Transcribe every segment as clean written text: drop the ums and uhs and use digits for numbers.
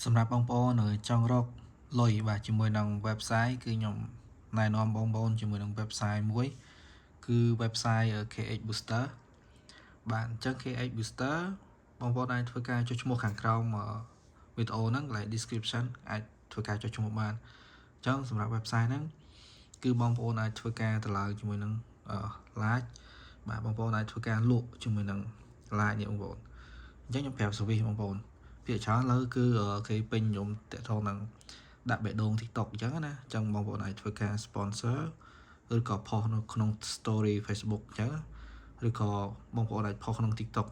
សម្រាប់បងប្អូនចង់រកលុយបាទជាមួយនឹង website គឺខ្ញុំណែនាំបងប្អូនជាមួយនឹង website មួយគឺ website KH Booster បាទអញ្ចឹង KH Booster បងប្អូនអាចធ្វើការចុះឈ្មោះខាងក្រោមវីដេអូហ្នឹងកន្លែង description អាចធ្វើការចុះឈ្មោះបានអញ្ចឹងសម្រាប់ website ហ្នឹងគឺបងប្អូនអាចធ្វើការតម្លើងជាមួយនឹង like បាទបងប្អូនអាចធ្វើការលក់ជាមួយនឹង like នេះបងប្អូនអញ្ចឹងខ្ញុំប្រាប់ service បងប្អូនភាគច្រើនលើគឺគេពេញនិយមតាក់ទងនឹងដាក់បេះដូង TikTok អញ្ចឹងណាអញ្ចឹងបងប្អូនអាចធ្វើការ sponsor ឬក៏ផុសនៅក្នុង story Facebook អញ្ចឹងឬក៏បងប្អូនអាចផុសក្នុង TikTok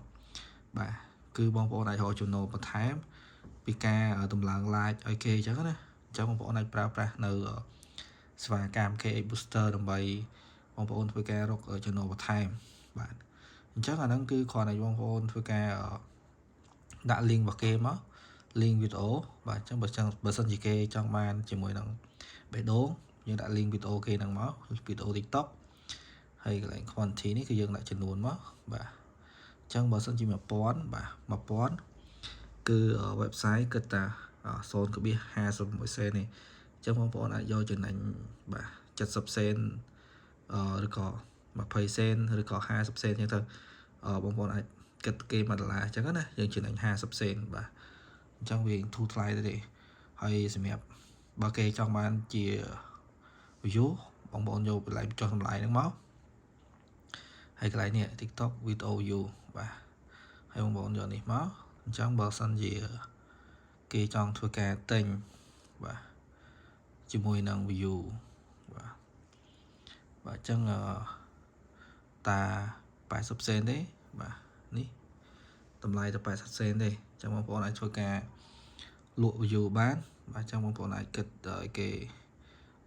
បាទគឺបងប្អូនអាចរកចំណូលបន្ថែមពីការតម្លើង like ឲ្យគេអញ្ចឹងណាអញ្ចឹងបងប្អូនអាចប្រើប្រាស់នៅសេវាកម្ម KH Booster ដើម្បីបងប្អូនធ្វើការរកចំណូលបន្ថែមបាទអញ្ចឹងអាហ្នឹងគឺគ្រាន់តែបងប្អូនធ្វើការដាក់ link របស់គេមក link វីដេអូបាទអញ្ចឹងបើសិនជាគេចង់បានជាមួយនឹងបេះដូងយើងដាក់ link វីដេអូគេហ្នឹងមកវីដេអូ TikTok ហើយកន្លែង quantity នេះគឺយើងដាក់ចំនួនមកបាទអញ្ចឹងបើសិនជា1000បាទ1000គឺ website គិតតា0.56សេននេះអញ្ចឹងបងប្អូនអាចយកចំណេញបាទ70សេនឬក៏20សេនឬក៏50សេនអញ្ចឹងទៅបងប្អូនអាចគិតគេ1ដុល្លារអញ្ចឹងណាយើងចំណេញ50សេនបាទអញ្ចឹងវាធូរថ្លៃទៅទេហើយសម្រាប់បើគេចង់បានជា view បងប្អូនយកកន្លែងចុះតម្លៃហ្នឹងមកហើយកន្លែងនេះ TikTok video view បាទហើយបងប្អូនយកនេះមកអញ្ចឹងបើសិនជាគេចង់ធ្វើការទិញបាទជាមួយនឹង view បាទបាទអញ្ចឹងតា80សេនទេបាទនេះតម្លៃតែ80សេនទេអញ្ចឹងបងប្អូនអាចធ្វើការលក់ view បានបាទអញ្ចឹងបងប្អូនអាចគិតឲ្យគេ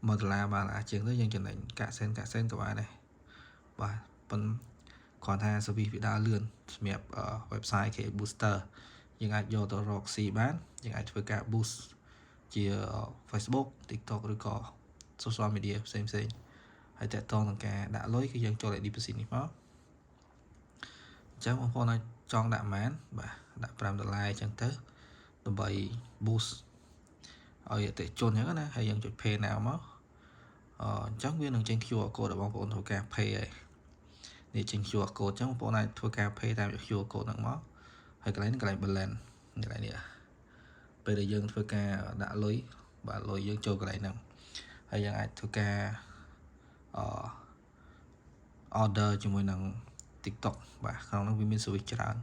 1ដុល្លារបានអាចជាងទៅយើងចំណេញកាក់សេនកាក់សេនក៏បានដែរបាទប៉ុន្តែគ្រាន់ថា service វាដើរលឿនសម្រាប់ website KH Booster យើងអាចយកទៅរកស៊ីបានយើងអាចធ្វើការ boost ជា Facebook TikTok ឬក៏ social media ផ្សេងផ្សេងហើយតាក់ទងនឹងការដាក់លុយគឺយើងចូល deposit នេះមកអញ្ចឹងបងប្អូនអាចចង់ដាក់ប៉ុន្មានបាទដាក់5ដុល្លារអញ្ចឹងទៅដើម្បី boost ឲ្យអតិថិជនអញ្ចឹងណាហើយយើងចុច pay now មកអញ្ចឹងវានឹងចេញ QR code ដល់បងប្អូនធ្វើការ pay ហើយនេះចេញ QR code អញ្ចឹងបងប្អូនអាចធ្វើការ pay តាម QR code ហ្នឹងមកហើយកន្លែងនេះកន្លែង balance កន្លែងនេះពេលដែលយើងធ្វើការដាក់លុយបាទលុយយើងចូលកន្លែងហ្នឹងហើយយើងអាចធ្វើការអឺ order ជាមួយនឹង TikTok បាទក្នុងហ្នឹងវាមាន service ច្រើន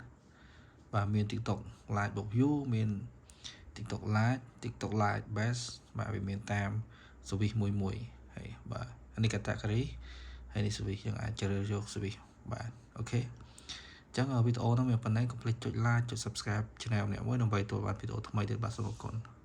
បាទមាន TikTok Live បូក view មាន TikTok Live TikTok Live Base បាទវាមានតាម service មួយមួយហើយបាទអានេះ category ហើយនេះ service យើងអាចជ្រើសយក service បាទ OK អញ្ចឹងវីដេអូហ្នឹងមានប៉ុណ្ណេះកុំភ្លេចចុច like ចុច subscribe channel ម្នាក់មួយដើម្បីទទួលបានវីដេអូថ្មីទៀតបាទសូមអរគុណ។